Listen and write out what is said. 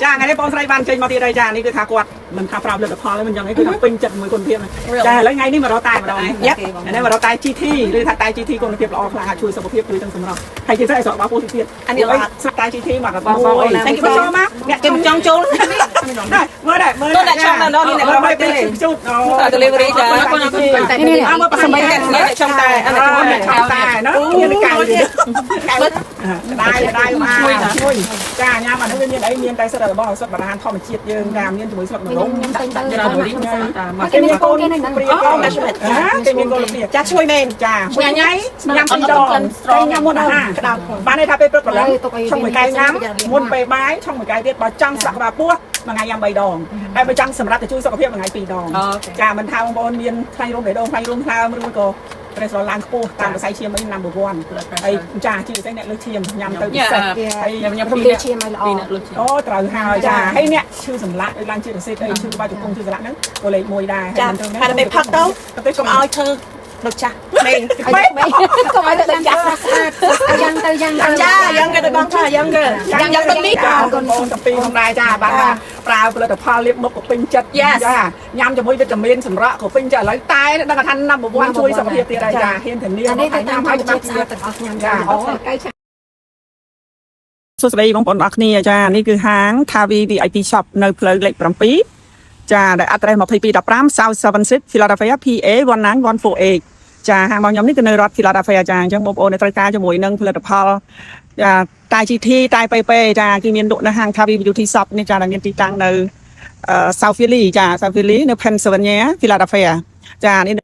ចាថ្ងៃនេះបងស្រីបានចេញមកទៀតហើយចានេះគឺថាគាត់មិនថាប្រាប់ផលិតផលទេមិនយ៉ាងអីគឺថាពេញចិត្តមួយគុណភាពចាឥឡូវថ្ងៃនេះមករកតែម្ដង Yep. នេះមករកតែ GT ឬថាតែ GT គុណភាពល្អខ្លាំងអាចជួយសុខភាពជួយទាំងសម្រស់ហើយជាពិសេសឲ្យស្រកបាពោះទៀត អានេះល្អ ស្រាប់តែ GT មកកបងបង Thank you ចូលមកអ្នក គេមិនចង់ចូល ដែរមើលដែរមើល ទោះអ្នកចង់ដល់នេះអ្នករកទេ ជូត delivery ចា នេះនេះមើល សម្បីតែអ្នកចង់តែអានេះ អ្នកចង់តែណាមានកែវទៀតកែវដែរដែរមកជួយចាញ៉ាំអានេះវាមានអីមានតែសិតរបស់ឱសថបុរាណធម្មជាតិយើងចាមានជាមួយស្លឹកម្រុំ តែ ដាក់គេមានកូនព្រាគេមានកូនព្រា ចាជួយមែន ចាមួយថ្ងៃញ៉ាំពីរដងតែញ៉ាំមុនអាហារបានន័យថាពេលព្រឹកព្រលឹមឆុងមួយកែវញ៉ាំមុនពេលបាយឆុងមួយកែវទៀតបើចង់ស្លាក់ក្បាលពោះមួយថ្ងៃញ៉ាំ3ដងតែបើចង់សម្រាប់ទៅជួយសុខភាពមួយថ្ងៃ2ដងចាមិនថាបងប្អូនមានខ្លាញ់រោមបេះដូងខ្លាញ់រោមថ្លើមឬក៏ប្រេស្តរ៉ុលឡើងខ្ពស់តាមសរសៃឈាមអី number 1ហើយចាជាពិសេសអ្នកលើសឈាមញ៉ាំទៅពិសេសហើយ ញ៉ាំរំលាយឈាមឲ្យល្អ អូត្រូវហើយចាហើយអ្នកឈឺសន្លាក់ដូចឡើងជាតិអាស៊ីតអីឈឺក្បាលជង្គង់ឈឺសន្លាក់ហ្នឹងក៏លេខ1ដែរ ចាហើយដល់ពេលផឹកទៅកុំឲ្យធ្វើដូចចាស់ក្មេង កុំឲ្យទៅដល់ចាស់ស្អាតយ៉ាងទៅយ៉ាងទៅ ចាយ៉ាងគេទៅបងថាយ៉ាងគេយ៉ាងយ៉ាងទៅនេះ ចាកូនបងតាពីផងដែរចាបានថាប្រើផលិតផលលាបមុខក៏ពេញចិត្តចាញ៉ាំជាមួយវីតាមីនសម្រក់ក៏ពេញចិត្តឥឡូវតែដឹងថា number 1ជួយសុខភាពទៀតហើយចាហ៊ានធានា អានេះទៅ ថា តាម ញ៉ាំឲ្យ ធម្ម ច្បាស់ ជាតិស្អាតទាំងអស់ញ៉ាំ ចា ល្អកៅឆា សួស្តីបងប្អូនទាំងអស់គ្នាចានេះគឺហាង Thavi VIP Shop នៅផ្លូវលេខ7ចាដែល address 2215 South 7 Street, Philadelphia, PA 19148ចាហាងរបស់ខ្ញុំនេះគឺនៅរដ្ឋ Philadelphia ចាអញ្ចឹងបងប្អូនដែលត្រូវការជាមួយនឹងផលិតផលចាតែ GT តែ PP ចាគឺមានលក់នៅហាង Thavi Beauty Shop នេះចាដែលមានទីតាំងនៅ South Philly ចា South Philly នៅ Pennsylvania, Philadelphia ចានេះ